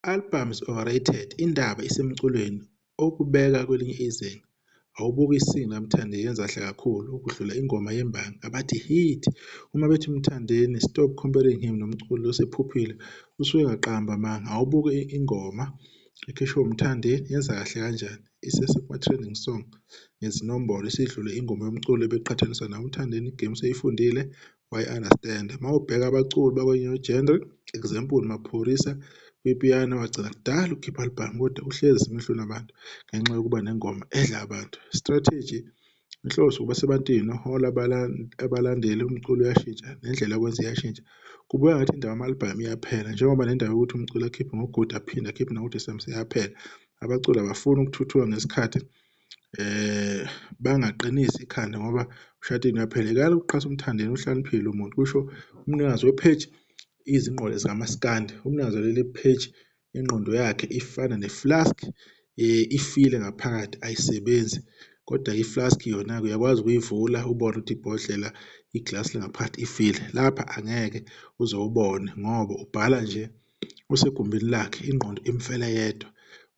Album is overrated, indaba isemculweni okubeka kwelinye izinga. Awubuke i-single kaMthandeni yenza kahle kakhulu ukudlula ingoma yembangi abathi hit. Uma bethi Mthandeni stop comparing him nomculi osephuphile usuke engaqambi amanga. Awubuke ingoma ekhishwe uMthandeni yenza kahle kanjani, isesekuma-trending song ngezinombolo isidlule ingoma yomculo ebeqhathaniswa nayo. UMthandeni igemu useyifundile wayi-understand-a. Uma ubheka abaculi bakwenye genre, example Maphorisa kwi-piano wagcina kudala ukukhipha album kodwa uhlezi esemehlweni abantu ngenxa yokuba nengoma edla abantu. Strategy, inhloso ukuba sebantwini uhola abalandeli, umculo uyashintsha nendlela yokwenza iyashintsha. Kubukeka ngathi indaba yama-album iyaphela njengoba nendaba yokuthi umculo akhiphe ngoGood aphinde akhiphe nangoDisemba seyaphela. Abaculi abafuni ukuthuthuka ngesikhathi bangaqinisi ikhanda ngoba ushatini uyaphela. Yekani ukuqhatha uMthandeni uhlakaniphile umuntu, kusho umnikazi wepheji Izingqwele zikaMaskandi. Umnikazi waleli pheji ingqondo yakhe ifana ne-flask, ifile ngaphakathi ayisebenzi kodwa i-flask yona-ke uyakwazi ukuyivula ubone ukuthi ibhodlela iglasi langaphakathi ifile. Lapha angeke uze ubone ngoba ubhala nje usegumbini lakhe ingqondo imfele yedwa.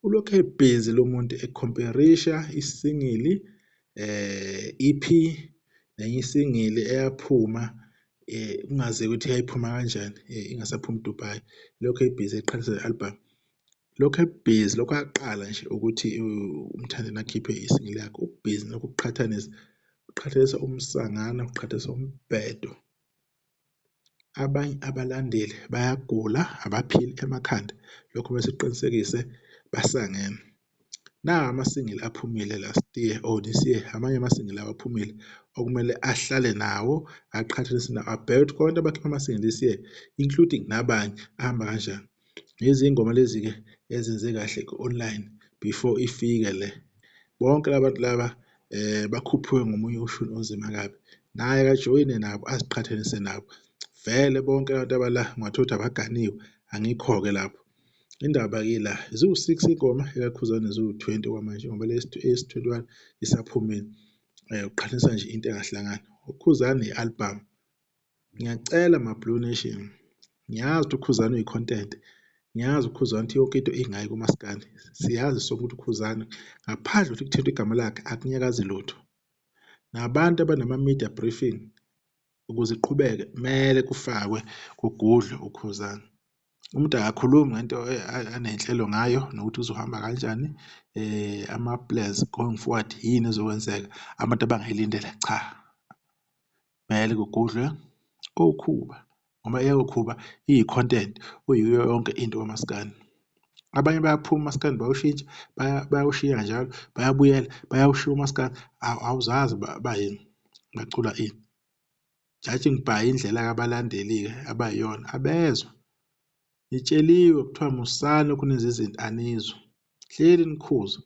Ulokhu ebhizi lo muntu ekhomperisha isingili EP nenye isingili eyaphuma kungazeki ukuthi yayiphuma kanjani ingasaphumi Dubai, lokhu ebhizi eqhathanisa ne-album. Lokhu ebhizi lokhu aqala nje ukuthi uMthandeni akhiphe isingili yakhe ubhizi lokhu kuqhathanisa, uqhathanisa umsangano, uqhathanisa umbhedo. Abanye abalandeli bayagula abaphili emakhanda lokho kumele sikuqinisekise basangene. Nawa ama-single aphumile last year or this year, amanye ama-single awaphumile okumele ahlale nawo aqhathanise nawo abheke ukuthi konke abakhipha ama-single this year including nabanye ahamba kanjani. Lezi iy'ngoma lezi-ke ezenze kahle ku-online before ifike le. Bonke labantu laba bakhuphuke ngomunye ushuni onzima kabi. Naye akajoyine nabo aziqhathanise nabo. Vele bonke abantu abala ungathola ukuthi abaganiwe angikho-ke lapho. Indaba-ke ila, ziwu-six iy'ngoma ekaKhuzani ziwu-20 okwamanje ngoba le esi-21 isaphumile. Uqhathanisa nje into engahlangani. UKhuzani ne-album. Ngiyacela ma-Blue Nation, ngiyazi ukuthi uKhuzani uyi-content, ngiyazi uKhuzani ukuthi yonke into ingayi kumaskandi. Siyazi sonke ukuthi uKhuzani ngaphandle kokuthi kuthintwe igama lakhe akunyakazi lutho. Nabantu abanama-media briefing ukuze iqhubeke kumele kufakwe kugudlwe uKhuzani. Umuntu akakhulumi ngento anenhlelo ngayo nokuthi uzohamba kanjani ama-plans going forward yini ezokwenzeka abantu abangayilindela, cha kumele kugudlwe oKhuba ngoba eyoKhuba iyi-content kuyiyo yonke into kamaskandi. Abanye bayaphuma umaskandi bayoshintsha bayawushiya njalo bayabuyela bayawushiya umaskandi awuzazi bayini bacula ini. Judging by indlela-ke abalandeli-ke abayiyona abezwa. Nitsheliwe kuthiwa musani lokhu nenza izinto anizwa, hleli nikhuzwa.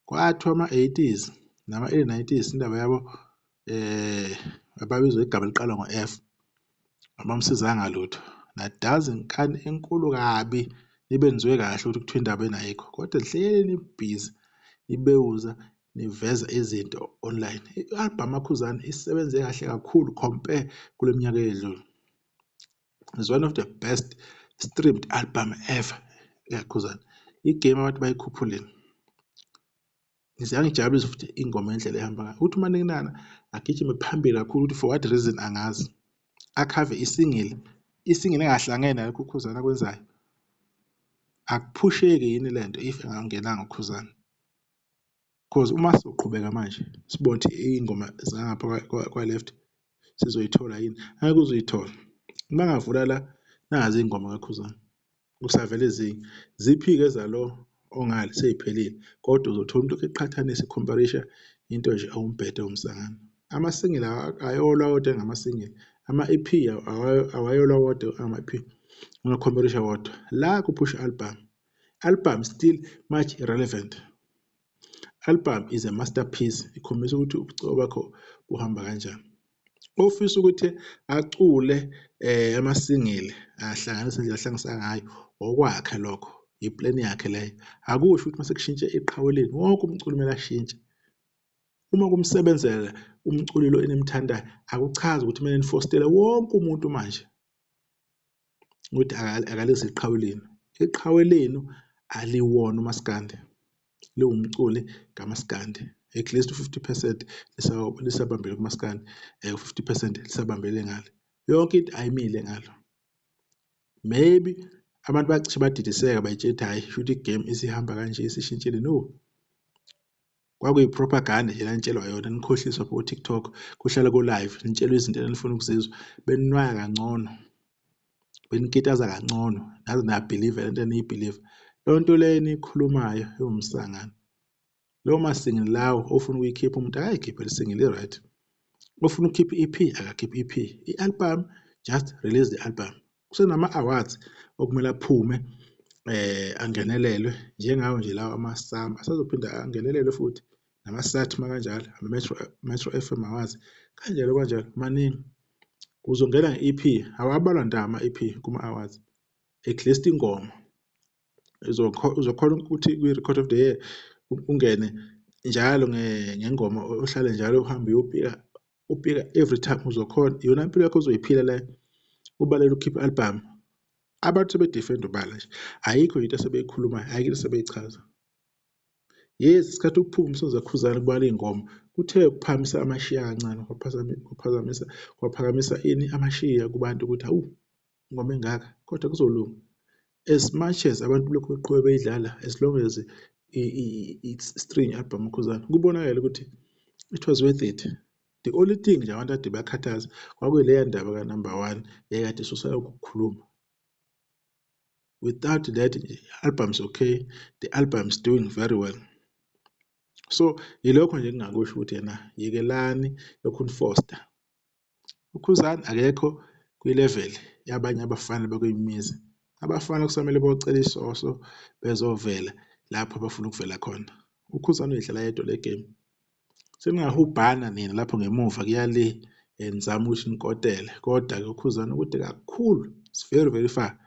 Kwathiwa ama-eighties nama-early nineties indaba yabo ababizwa igama eliqala ngo-F abamsizanga lutho. Nadaza inkani enkulu kabi nibe nizwe kahle ukuthi kuthiwa indaba ayikho kodwa nihleli nibhizi nibewuza niveza izinto online. I-album kaKhuzani isebenze kahle kakhulu compare kule minyaka eyedlule. Is one of the best streamed album ever ekaKhuzani. Igame abantu bayikhuphulile. Ziyangijabulisa futhi ingoma indlela ehamba ngayo. Uthi uManikinana agijime phambili kakhulu ukuthi for what reason angazi. Akhave isingili, isingili engahlangene nalokhu uKhuzani akwenzayo. Akuphusheki yini lento if engangenanga uKhuzani? Cause uma sizoqhubeka manje sibone ukuthi iy'ngoma zangapha kwa-left sizoyithola yini, angeke uze uyithole. Uma ngavula la nazi iy'ngoma kaKhuzani kusavele ezinye. Ziphi-ke ezalo ongale sey'phelile kodwa uzothola umuntu eqhathanisa ekhomperisha into nje ewumbhedo ewumsangano. Ama-single ayolwa wodwa engamasingili, ama-EP awayolwa wodwa ama-EP ungakhomperisha wodwa. La kuphusha i-album, album still much irrelevant. Album is a masterpiece, ikhombisa ukuthi ubuciko bakho buhamba kanjani. Ofisa ukuthi acule amasingili ahlanganise indlela ahlanganisa ngayo okwakhe lokho, ipleni yakhe leyo. Akusho ukuthi mase kushintshe iqhawe lenu wonke umculo kumele ashintshe. Uma kumsebenzela umculo lo enimthandayo akuchazi ukuthi kumele nifostele wonke umuntu manje ukuthi akalezi iqhawe lenu. Iqhawe lenu aliwona umaskandi, liwumculi kamaskandi. At least u-50% lisabambele kumaskandi, u-50% lisabambele ngale. Yonke into ayimile ngalo. Maybe abantu bacishe badidiseka bayitshela ukuthi hhayi shuthi igame isihamba kanje isishintshile. No, kwakuyi-propaganda nje enanitshelwa yona, nikhohliswa ko-TikTok, kuhlala ku-live nitshelwa izinto enifuna ukuzizwa, beninwaya kangcono, benikitaza kangcono, naze nabhiliva lento eniyibhiliva. Leyo nto leyo eniyikhulumayo iwumsangano. Lawo masingle lawo ofuna ukuyikhipha umuntu akayikhiphe le single i-right. Ofuna ukukhipha i-EP akakhiphe i-EP. I-album just release the album. Kusenama-awards okumele aphume angenelelwe njengawo nje lawo ama-SAMA asazophinda angenelelwe futhi nama-SATMA kanjalo, ama-Metro Metro FM Awards kanjalo kanjalo maningi. Uzongena nge-EP, awabalwa ndawo ama-EP kuma-awards. At least ingoma uzokhona ukuthi kwi-record of the year ungene njalo ngengoma ohlale njalo uhambe uyopika upika every time uzokhona iyona impilo yakho ozoyiphila leyo. Ubalele ukukhipha i-album. Abantu sebedefend ubala nje, ayikho into asebeyikhulumayo, ayikho into asebeyichaza. Yes, isikhathi ukuphuma umsonzo kaKhuzani kubala iy'ngoma kuthe ukuphakamisa amashiya kancane, kwaphazamisa kwaphakamisa ini amashiya kubantu ukuthi hawu ingoma engaka kodwa kuzolunga. As much as abantu lokhu beqhubeka beyidlala, as long as it's string album uKhuzani, kubonakele ukuthi it was worth it. The only thing nje abantu ade bakhathaza kwakuyileya ndaba ka-number 1 eyayikade isusa ukukhuluma. Without that, the album's okay, the album is doing very well. So yilokho nje engingakusho ukuthi yena yekelani lokhu nifosta. UKhuzani akekho kwi-level yabanye abafana bakwimizi. Abafana kusamele bocela isoso bezovela lapho abafuna ukuvela khona. UKhuzani uyidlala yedwa le game. Seningahubhana nina lapho ngemuva kuya le nizama ukuthi nikotele, kodwa-ke uKhuzani ukude kakhulu, it's very very far.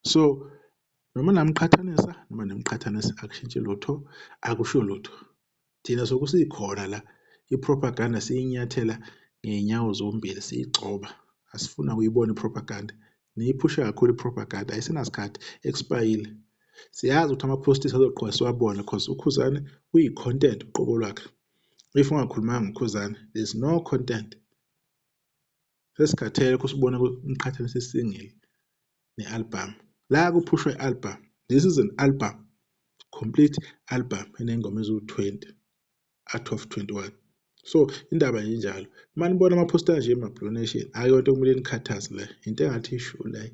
So noma namqhathanisa noma nimqhathanisa akushintshi lutho, akusho lutho. Thina sokusikhona la i-propaganda siyinyathela ngey'nyawo zombili siyigxoba, asifuna ukuyibona i-propaganda. Niyiphusha kakhulu i-propaganda, ayisenasikhathi, expire-ile. Siyazi ukuthi ama-post azoqhubeka siwabone cause uKhuzani uyi-content uqobo lwakhe. If ungakhulumanga ngoKhuzani there's no content. Sesikhathele kusibona umqhathanisa isingle ne-album. La kuphushwa i-album, this is an album, complete album eney'ngoma eziwu-20 out of 21. So indaba nje injalo. Uma nibona ama-post anje ma-Blue Nation, akuyonto okumele nikhathaze le, into engathi ishu leyo.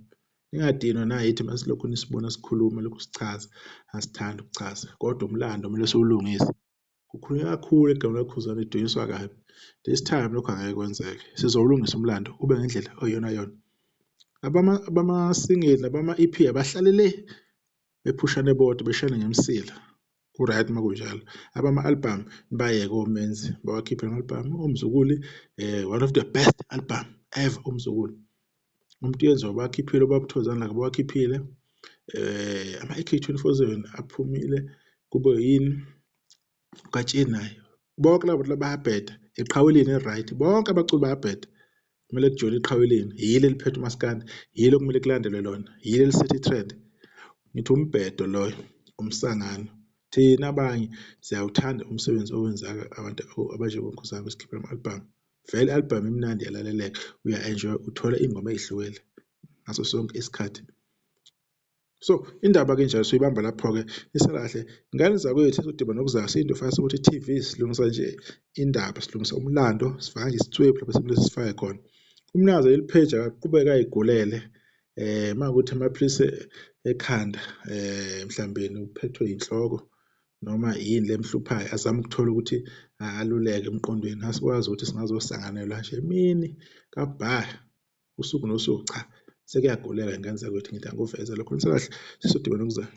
Ningadinwa nayithi masilokhu nisibona sikhuluma lokhu sichaza, asithandi ukuchaza kodwa umlando kumele siwulungise. Kukhulunywa kakhulu egameni likaKhuzani lidunyiswa kabi. This time lokhu angeke kwenzeke. Sizowulungisa umlando ube ngendlela oyiyona yona. Abama-single nabama-EP abahlale le bephushane bodwa beshayane ngemisila. Ku-right uma kunjalo. Abama-album bayeke oMenzi bawakhiphe ama-album. UMzukulu one of the best album ever uMzukulu. UMtuyenzwa bakhiphile, uBaba Thokozani bawakhiphile. Ama-AK 24/7 aphumile kube yini uGatsheni naye. Bonke labo bantu bayabheda, iqhawe lini eli-right, bonke abaculi bayabheda. Kumele kujoyine iqhawe lini, yilo eliphethe umaskandi, yilo okumele kulandelwe lona, yilo elisetha i-trend. Ngithi umbhedo loyo, umsangano. Thina abanye siyawuthanda umsebenzi owenzayo abantu abanjengoKhuzani besikhiphela ama-album. Vele i-album imnandi iyalaleleka, uya-enjoy-a uthola iy'ngoma ey'hlukile ngaso sonke isikhathi. So indaba-ke injalo soyibamba lapho-ke isala kahle. Ngane zakwethu sizodibana nokuzayo siyinto ukuthi TV silungisa nje indaba, silungisa umlando, sifaka nje isitswebhu lapho esimele sifake khona. Umnikazi leli page akaqhubeke ayigulele uma kuwukuthi amaphilisi ekhanda mhlawumbe uphethwe inhloko noma yini le emhluphayo, azame ukuthola ukuthi aluleke emqondweni. Asikwazi ukuthi singazosanganelwa nje emini kabha usuku nosuku, cha sekuyaguleka ngane zakwethu. Ngithi angikuveze lokho. Nisale kahle, sisodibana nokuzayo.